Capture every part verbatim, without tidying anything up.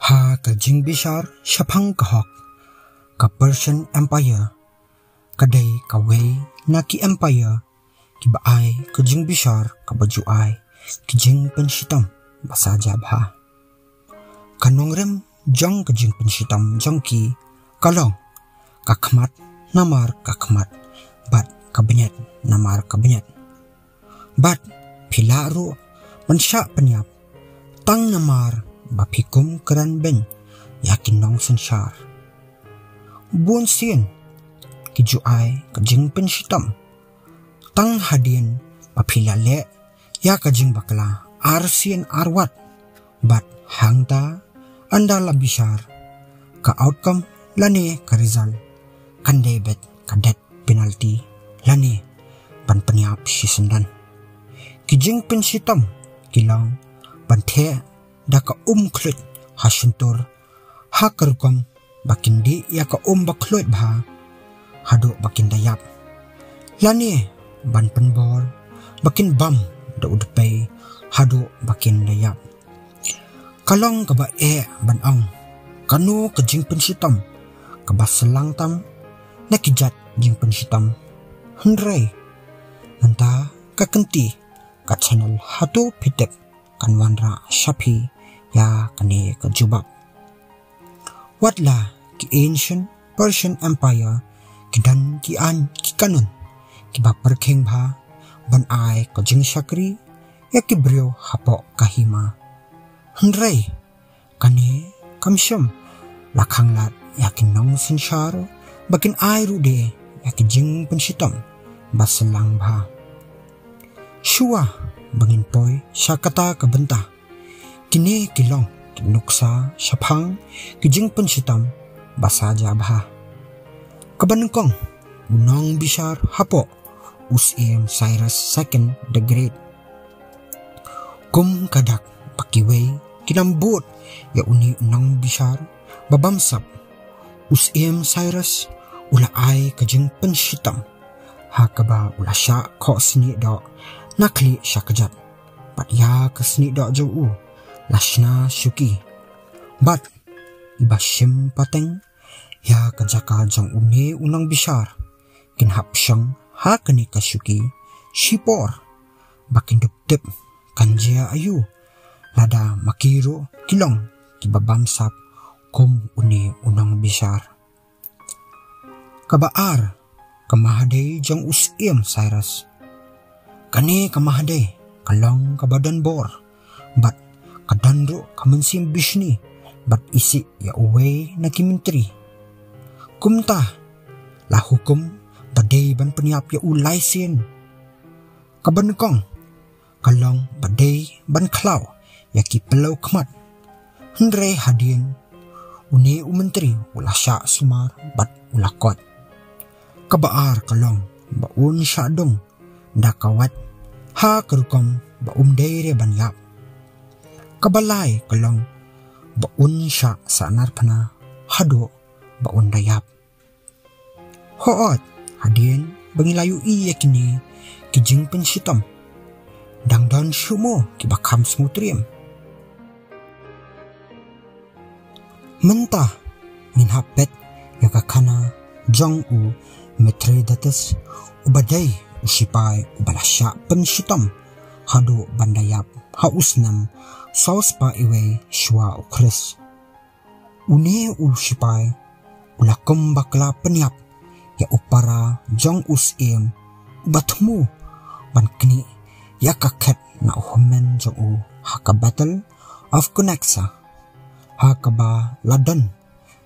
Ha ka jingbishar shaphang ka hok, ka Persian Empire ka dei kawei na ki empire kiba ai ka jingbishar kaba ju ai ki jingpynshitom ba saja bha. Ka nongrim jong ka jingpynshitom jong ki ka long ka khmat namar ka khmat bad ka bniat namar ka bniat. Bad phi lah ruh ban shah pynïap tang namar ba phi kum kren beiñ ïa ki nongsynshar. Bun sien ki ju ai ka jingpynshitom tang hadien ba phi la leh ïa ka jingbakla ar sien ar wat. Bad hangta ynda la bishar, ka outcome lane ka result kan dei beit ka death penalty lane ban pynïap shisyndon. Ki jingpynshitom ki long ban theh da ka um khluid ha shyntur ha ka rukom ba kin dih ïa ka um ba khluid bha haduh ba kin da ïap, lane ban pynbor ba kin bam da u dpei haduh ba kin da ïap. Ka long kaba eh ban ong kano ka jingpynshitom kaba shyllangtam na ki jait jingpynshitom. Hynrei mynta ka kynti ka channel Hato Phi Tip kan wanrah sha phi ïa kane ka jubab. Wat la ki Ancient Persian Empire ki don ki aiñ ki kanun kiba pyrkhing bha ban ai ka jingshakri ïa ki briew hapoh ka hima. Hynrei kane kam shym la khanglad ïa ki nongsynshar ba kin ai ruh de ïa ki jingpynshitom ba shyllang bha. Shuwa ba ngin poi sha kata ka bynta, kine ki long ki nuksa shaphang ki jingpynshitom ba saja bha. Kaba nyngkong, u nongbishar hapoh u Syiem Cyrus Second the Great. Kum ka dak ba kiwei ki nang bud ïa une u nongbishar ba bamsap, u Syiem Cyrus u la ai ka jingpynshitom ha kaba u la shah khoh snieh doh na khlieh sha kjat, bad ïa ka snieh doh jong u la shna shuki. Bad iba shim pateng ïa ka jaka jong une u nongbishar kin hap shong ha kane ka shuki shipor ba kin dup tip kan jia aïu, lada ma ki ruh ki long kiba bamsap kum une u nongbishar. Kaba ar, ka mahadei jong u Syiem Cyrus. Kane ka mahadei ka long kaba don bor bad ka don ruh ka mynsiem bishni bad isih ïa uwei na ki myntri. Kumta la hukum ba dei ban pynïap ïa u lai sien. Kaba nyngkong, ka long ba dei ban khlaw ïa ki pyllew khmat. Hynrei hadien, une u myntri u la shah sumar bad u la koit. Kaba ar ka long ba un shah dung da ka wait ha ka rukom ba um dei re ban ïap. Kaba lai ka long ba un shah sahnarphna haduh ba un da ïap. Hooid, hadien ba ngi la ïohi ïa kine ki jingpynshitom, dang don shuh mo kiba kham sngewtriem? Mynta ngin hap peit ïa ka khana jong u Mithridates, uba dei u shipai uba la shah pynshitom haduh ban da ïap ha u snem saw spah iwei shuwa u Khrist. Une u shipai u la kum bakla pynïap ïa u para jong u syiem uba thmu ban knieh ïa ka khet na u hynmen jong u ha ka Battle of Cunaxa, ha kaba la don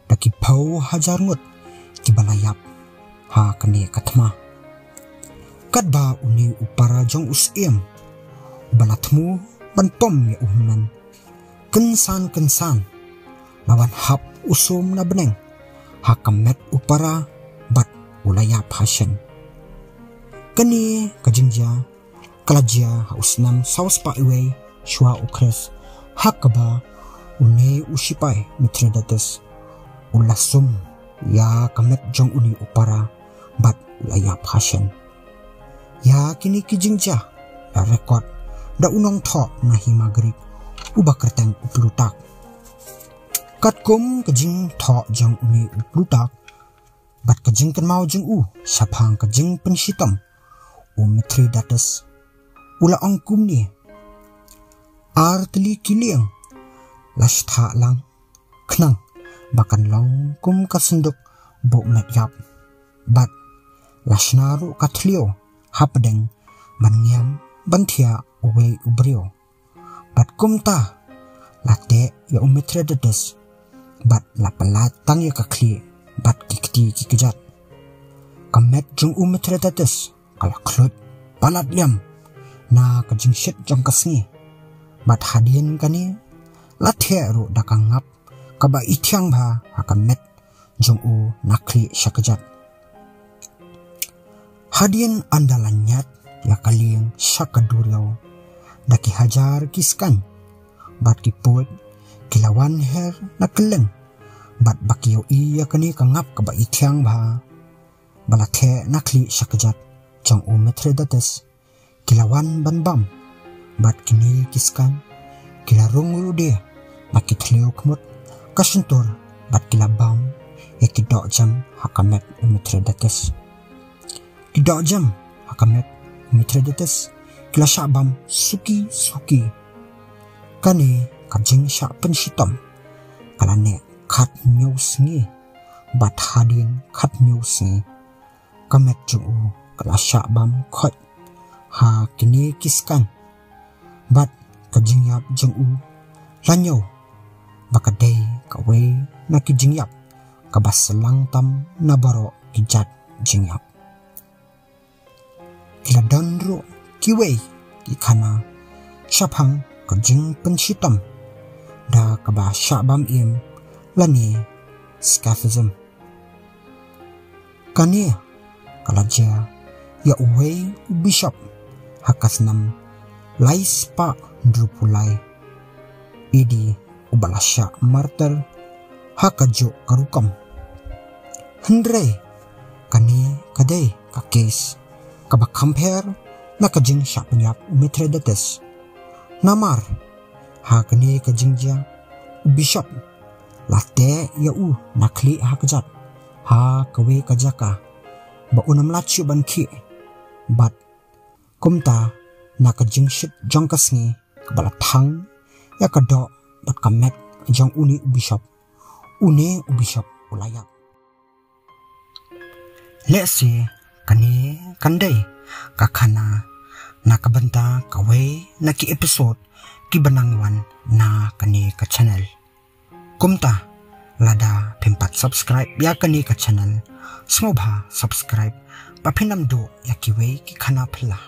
da ki phew hajar ngut kiba la ïap ha kane ka thma. Katba une u para jong u syiem uba la thmu ban pom ïa u hynmen kynsan kynsan la wan hap u sum na bneng ha ka met u para bad u la ïap ha shen. Kane ka jingjia ka la jia ha u snem saw spah iwei shuwa u Khrist, ha kaba une u shipai Mithridates u la sum ïa ka met jong une u para bad u la ïap ha shen. Ïa kine ki jingjia la record da u nongthoh na hima Greek uba kyrteng u Plutarch. Katkum ka jingthoh jong une u Plutarch bad ka jingkynmaw jong u shaphang ka jingpynshitom u Mithridates, u la ong kumne: Ar tylli ki lieng la shthah lang khnang ba kan long kum ka synduk buh met ïap, bad la shna ruh ka thliew hapdeng ban ngiam ban thiah uwei u briew. Bad kumta la teh ïa u Mithridates bad la pyllait tang ïa ka khlieh bad ki kti ki kjat. Ka met jong u Mithridates ka la khluit palat liam na ka jingshit jong ka sngi. Bad hadien kane la theh ruh da ka ngap kaba ithiang bha ha ka met jong u na khlieh sha kjat. Hadien ynda la ñiad ïa ka lieng sha ka duriaw da ki hajar ki skaiñ, bad ki puit ki la wan her na kylleng, bad ba ki ïohi ïa kane ka ngap kaba ithiang bha ba la theh na khlieh sha kjat jong u Mithridates, ki la wan ban bam. Bad kine ki skaiñ ki la rung ruh de na ki thliew khmut ka shyntur, bad ki la bam ïa ki dohjem ha ka met u Mithridates. Ki dohjem ha ka met u Mithridates ki la shah bam suki suki. Kane ka jingshah pynshitom ka la neh khathynñiew sngi, bad hadien khathynñiew sngi ka met jong u ka la shah bam khoit ha kine ki skaiñ, bad ka jingïap jong u la ñiew ba ka dei kawei na ki jingïap kaba shyllangtam na baroh ki jait jingïap. Ki la don ruh kiwei ki khana shaphang ka jingpynshitom da kaba shah bam im lane scaphism. Kane ka la jia ïa uwei u bishop ha ka snem lai spah hynriewphew lai A D, uba la shah martyr ha kajuh ka rukom. Hynrei kane ka dei ka case kaba kham pher na ka jingshah pynïap u Mithridates. Namar ha kane ka jingjia u bishop la teh ïa u na khlieh ha kjat ha kawei ka jaka ba un ym lah shuh ban khih. Bad kumta na ka jingshit jong ka sngi kaba la thang ïa ka doh bad ka met jong une u bishop, une u bishop u la ïap. Lehse kane kan dei ka khana na ka bynta kawei na ki episode kiba nang wan na kane ka channel. Kumta lada phim pat subscribe ïa kane ka channel, sngewbha subscribe ba phin ym duh ïa kiwei ki khana phylla.